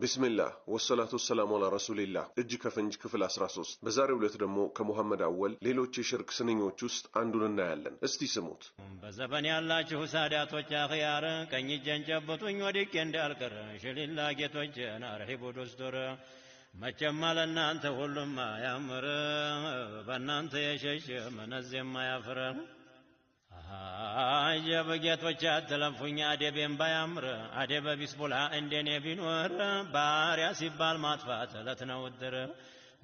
ቢስሚላህ ወሰላቱ ወሰላሙ አላ ረሱሊላህ። እጅ ከፍንጅ ክፍል 13። በዛሬው ዕለት ደግሞ ከሙሐመድ አወል ሌሎች የሽርክ ስንኞች ውስጥ አንዱን እናያለን። እስቲ ስሙት። በዘበን ያላችሁ ሳዳቶች አኽያር፣ ቀኝ እጄን ጨብጡኝ ወድቄ እንዳልቀር፣ ሽሊላ ጌቶቼን አርሂቡ ዱስቱር፣ መቼም ለእናንተ ሁሉም አያምር፣ በእናንተ የሸሸ መነዝ የማያፍር። አጀብ ጌቶች አትለፉኝ አደቤን ባያምር፣ አደበ ቢስ ቡልሃ እንደኔ ቢኖር፣ ባሪያ ሲባል ማጥፋት ዕለት ነው ውድር፣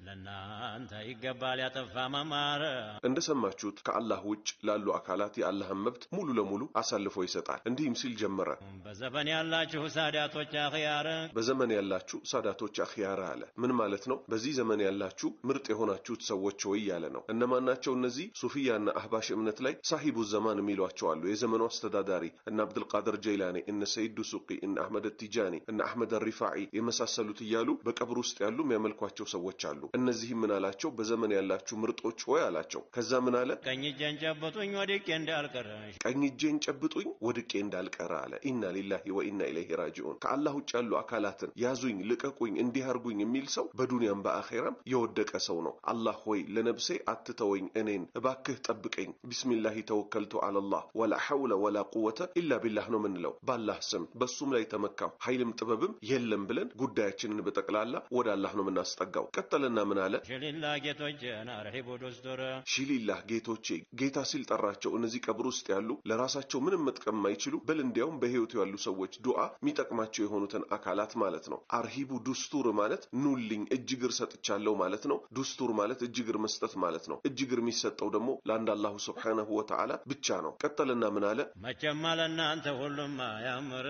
ለእናንተ ይገባል ያጠፋ መማር። እንደሰማችሁት ከአላህ ውጭ ላሉ አካላት የአላህን መብት ሙሉ ለሙሉ አሳልፎ ይሰጣል። እንዲህም ሲል ጀመረ። በዘበን ያላችሁ ሳዳቶች አኽያር፣ በዘመን ያላችሁ ሳዳቶች አኽያር አለ። ምን ማለት ነው? በዚህ ዘመን ያላችሁ ምርጥ የሆናችሁት ሰዎች ሆይ ያለ ነው። እነማን ናቸው እነዚህ? ሱፊያና አህባሽ እምነት ላይ ሳሂቡ ዘማን የሚሏቸው አሉ። የዘመኑ አስተዳዳሪ እነ አብዱልቃድር ጀይላኒ፣ እነ ሰይድ ዱሱቂ፣ እነ አህመድ ቲጃኒ፣ እነ አህመድ ሪፋዒ የመሳሰሉት እያሉ በቀብር ውስጥ ያሉ የሚያመልኳቸው ሰዎች አሉ። እነዚህም ምን አላቸው? በዘመን ያላችሁ ምርጦች ሆይ አላቸው። ከዛ ምን አለ? ቀኝ እጄን ጨብጡኝ ወድቄ እንዳልቀር፣ ቀኝ እጄን ጨብጡኝ ወድቄ እንዳልቀር አለ። ኢና ሊላሂ ወኢና ኢለይሂ ራጂዑን። ከአላህ ውጭ ያሉ አካላትን ያዙኝ፣ ልቀቁኝ፣ እንዲህ አርጉኝ የሚል ሰው በዱንያም በአኼራም የወደቀ ሰው ነው። አላህ ሆይ ለነብሴ አትተወኝ፣ እኔን እባክህ ጠብቀኝ። ቢስሚላሂ ተወከልቱ አለላህ ወላ ሐውለ ወላ ቁወተ ኢላ ቢላህ ነው ምንለው። ባላህ ስም በሱም ላይ ተመካሁ፣ ኃይልም ጥበብም የለም ብለን ጉዳያችንን በጠቅላላ ወደ አላህ ነው የምናስጠጋው። ቀጠለና ምን አለ? ሽሊላ ጌቶቼን አርሂቡ ዱስቱር፣ ሺሊላህ ጌቶቼ፣ ጌታ ሲል ጠራቸው። እነዚህ ቀብር ውስጥ ያሉ ለራሳቸው ምንም መጥቀም የማይችሉ በል እንዲያውም በህይወቱ ያሉ ሰዎች ዱዓ የሚጠቅማቸው የሆኑትን አካላት ማለት ነው። አርሂቡ ዱስቱር ማለት ኑልኝ እጅግር ሰጥቻለሁ ማለት ነው። ዱስቱር ማለት እጅግር መስጠት ማለት ነው። እጅግር የሚሰጠው ደግሞ ለአንድ አላሁ ስብሓነሁ ወተዓላ ብቻ ነው። ቀጠለና ምን አለ? መቼም ለእናንተ ሁሉም አያምር፣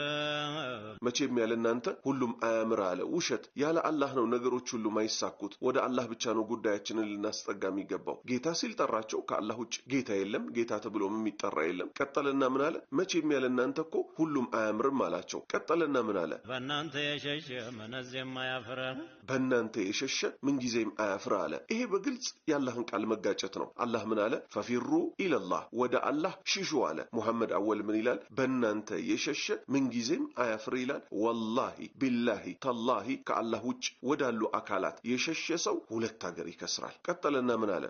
መቼም ያለ እናንተ ሁሉም አያምር አለ። ውሸት። ያለ አላህ ነው ነገሮች ሁሉ ማይሳኩት። ወደ አላህ ብቻ ነው ጉዳያችንን ልናስጠጋ የሚገባው። ጌታ ሲል ጠራቸው። ከአላህ ውጭ ጌታ የለም፣ ጌታ ተብሎም የሚጠራ የለም። ቀጠለና ምን አለ? መቼም ያለ እናንተ እኮ ሁሉም አያምርም አላቸው። ቀጠለና ምን አለ? በእናንተ የሸሸ መነዝ የማያፍር፣ በእናንተ የሸሸ ምንጊዜም አያፍር አለ። ይሄ በግልጽ የአላህን ቃል መጋጨት ነው። አላህ ምን አለ? ፈፊሩ ኢለላህ፣ ወደ አላህ ሽሹ አለ። ሙሐመድ አወል ምን ይላል? በእናንተ የሸሸ ምንጊዜም አያፍር ይላል። ወላሂ ቢላሂ ተላሂ ከአላህ ውጭ ወዳሉ አካላት የሸሸ ሰው ሁለት ሀገር ይከስራል። ቀጠለና ምን አለ?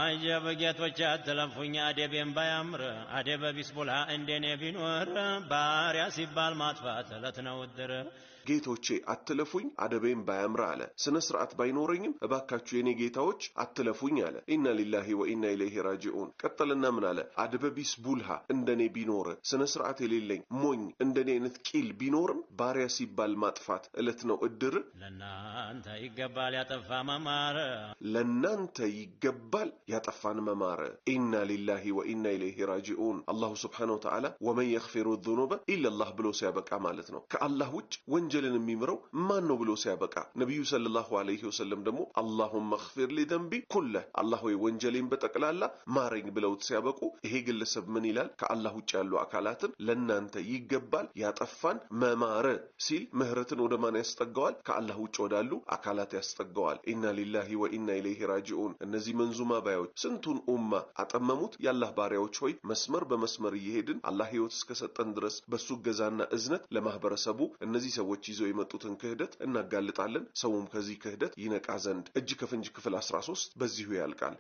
አጀብ ጌቶች አትለፉኝ አደቤን ባያምር፣ አደበ ቢስ ቡልሃ እንደኔ ቢኖር፣ ባሪያ ሲባል ማጥፋት ዕለት ነው ውድር። ጌቶቼ አትለፉኝ አደቤን ባያምር አለ። ስነ ስርዓት ባይኖረኝም እባካችሁ የኔ ጌታዎች አትለፉኝ አለ። ኢና ሊላሂ ወኢና ኢለይሂ ራጂዑን። ቀጠለና ምን አለ? አደበ ቢስ ቡልሃ እንደኔ ቢኖር፣ ስነ ስርዓት የሌለኝ ሞኝ እንደኔ አይነት ቂል ቢኖርም ባሪያ ሲባል ማጥፋት ዕለት ነው እድር፣ ለእናንተ ይገባል ያጠፋ መማር፣ ለናንተ ይገባል ያጠፋን መማር። ኢና ሊላሂ ወኢና ኢለይሂ ራጂዑን። አላሁ ስብሓነሁ ወተዓላ ወመን የግፊሩ ዙኑበ ኢለላህ ብሎ ሲያበቃ ማለት ነው። ከአላህ ውጭ ወንጀልን የሚምረው ማን ነው ብሎ ሲያበቃ፣ ነቢዩ ሰለላሁ ዐለይሂ ወሰለም ደግሞ አላሁመ እግፊር ሊ ዘንቢ ኩለህ፣ አላህ ሆይ ወንጀሌን በጠቅላላ ማረኝ ብለውት ሲያበቁ፣ ይሄ ግለሰብ ምን ይላል? ከአላህ ውጭ ያሉ አካላትን ለናንተ ይገባል ያጠፋን መማር ሲል ምህረትን ወደ ማን ያስጠጋዋል? ከአላህ ውጭ ወዳሉ አካላት ያስጠጋዋል። ኢና ሊላሂ ወኢና ኢለይሂ ራጂዑን። እነዚህ መንዙማ ባዮች ስንቱን ኡማ አጠመሙት። የአላህ ባሪያዎች ሆይ መስመር በመስመር እየሄድን አላህ ህይወት እስከሰጠን ድረስ በሱ እገዛና እዝነት ለማህበረሰቡ እነዚህ ሰዎች ይዘው የመጡትን ክህደት እናጋልጣለን። ሰውም ከዚህ ክህደት ይነቃ ዘንድ። እጅ ከፍንጅ ክፍል 13 በዚሁ ያልቃል።